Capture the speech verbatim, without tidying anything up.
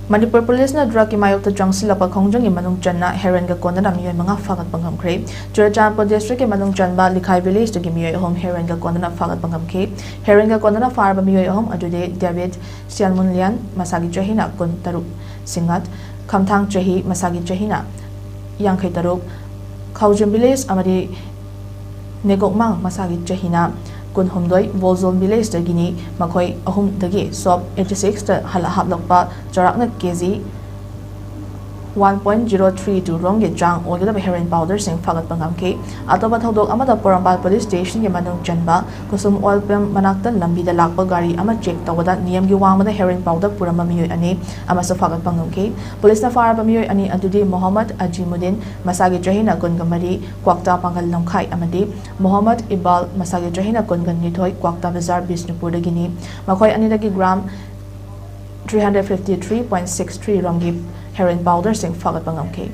ꯃꯅꯤꯄꯨꯔ ꯄꯨꯂꯤꯁꯅ ꯗ꯭ꯔꯒꯀꯤ ꯃꯥꯌꯣꯛꯇ ꯆꯪꯁꯤꯜꯂꯛꯄ ꯈꯣꯡꯖꯪꯒꯤ ꯃꯅꯨꯡ ꯆꯟꯅ ꯍꯦꯔꯣꯏꯟꯒ ꯀꯣꯟꯅꯅ ꯃꯤꯑꯣꯏ ꯃꯉꯥ ꯐꯥꯒꯠꯄ ꯉꯝꯈ꯭ꯔꯦ꯫ ꯆꯨꯔꯆꯥꯟꯄꯨꯔ ꯗꯤꯁꯇ꯭ꯔꯤꯛꯀꯤ ꯃꯅꯨꯡ ꯆꯟꯕ ꯂꯤꯈꯥꯏ ꯚꯤꯂꯦꯖꯇꯒꯤ ꯃꯤꯑꯣꯏ ꯑꯍꯨꯝ ꯍꯦꯔꯣꯏꯟꯒ ꯀꯣꯟꯅꯅ ꯐꯥꯒꯠꯄ ꯉꯝꯈꯤ꯫ ꯍꯦꯔꯣꯏꯟꯒ ꯀꯣꯟꯅꯅ ꯐꯥꯔꯕ ꯃꯤꯑꯣꯏ ꯑꯍꯨꯝ ꯑꯗꯨꯗꯤ ꯗꯦꯕꯤꯠ ꯁꯤꯌꯥꯟꯃꯨꯟꯂꯤꯌꯥꯟ, ꯃꯁꯥꯒꯤ ꯆꯍꯤꯅ ꯀꯨꯟ ꯇꯔꯨꯛ, ꯁꯤꯡꯉꯠ ꯈꯝꯊꯥꯡ ꯆꯍꯤ, ꯃꯁꯥꯒꯤ ꯆꯍꯤꯅ ꯌꯥꯡꯈꯩ ꯇꯔꯨꯛ, ꯈꯥꯎꯖꯨꯝ ꯚꯤꯂꯦꯖ ꯑꯃꯗꯤ ꯅꯦꯒꯣꯛꯃꯥꯡ, ꯃꯁꯥꯒꯤ ꯆꯍꯤꯅ ꯀꯨꯟꯍꯨꯝꯗꯣꯏ, ꯕꯣꯜꯖꯣꯝ ꯚꯤꯂꯦꯖꯇꯒꯤꯅꯤ꯫ ꯃꯈꯣꯏ ꯑꯍꯨꯝꯗꯒꯤ ꯁꯣꯞ ꯑꯩꯠꯇꯤ ꯁꯤꯛꯁꯇ ꯍꯜꯂ ꯍꯥꯞꯂꯛꯄ ꯆꯥꯎꯔꯥꯛꯅ K G one point zero three two ꯔꯣꯝꯒꯤ ꯆꯥꯡ ꯑꯣꯏꯒꯗꯕ ꯍꯦꯔꯣꯏꯟ ꯄꯥꯎꯗꯔꯁꯤꯡ ꯐꯥꯒꯠꯄ ꯉꯝꯈꯤ꯫ ꯑꯇꯣꯞꯄ ꯊꯧꯗꯣꯛ ꯑꯃꯗ ꯄꯣꯔꯣꯝꯄꯥꯠ ꯄꯨꯂꯤꯁ ꯁ꯭ꯇꯦꯁꯟꯒꯤ ꯃꯅꯨꯡ ꯆꯟꯕ ꯀꯨꯁꯨꯝ ꯑꯣꯏꯜ ꯄꯝ ꯃꯅꯥꯛꯇ ꯂꯝꯕꯤꯗ ꯂꯥꯛꯄ ꯒꯥꯔꯤ ꯑꯃ ꯆꯦꯛ ꯇꯧꯕꯗ ꯅꯤꯌꯝꯒꯤ ꯋꯥꯡꯃꯗ ꯍꯦꯔꯣꯏꯟ ꯄꯥꯎꯗꯔ ꯄꯨꯔꯝꯕ ꯃꯤꯑꯣꯏ ꯑꯅꯤ ꯑꯃꯁꯨ ꯐꯥꯒꯠꯄ ꯉꯝꯈꯤ꯫ ꯄꯨꯂꯤꯁꯅ ꯐꯥꯔꯕ ꯃꯤꯑꯣꯏ ꯑꯅꯤ ꯑꯗꯨꯗꯤ ꯃꯣꯍꯝꯃꯗ ꯑꯖꯤꯃꯨꯗꯤꯟ, ꯃꯁꯥꯒꯤ ꯆꯍꯤꯅ ꯀꯨꯟꯒ ꯃꯔꯤ, ꯀ꯭ꯋꯥꯛꯇꯥ ꯄꯥꯡꯒꯜ ꯂꯝꯈꯥꯏ, ꯑꯃꯗꯤ ꯃꯣꯍꯝꯃꯗ ꯏꯕꯥꯜ, ꯃꯁꯥꯒꯤ ꯆꯍꯤꯅ ꯀꯨꯟꯒ ꯅꯤꯊꯣꯏ, ꯀ꯭ꯋꯥꯛꯇꯥ ꯕꯖꯥꯔ, ꯕꯤꯁꯅꯨꯄꯨꯔꯗꯒꯤꯅꯤ꯫ ꯃꯈꯣꯏ ꯑꯅꯤꯗꯒꯤ gram three hundred fifty three point six three ꯔꯣꯝꯒꯤ ꯍꯦꯔꯣꯏꯟ ꯄꯥꯎꯗꯔꯁꯤꯡ ꯐꯥꯒꯠꯄ ꯉꯝꯈꯤ꯫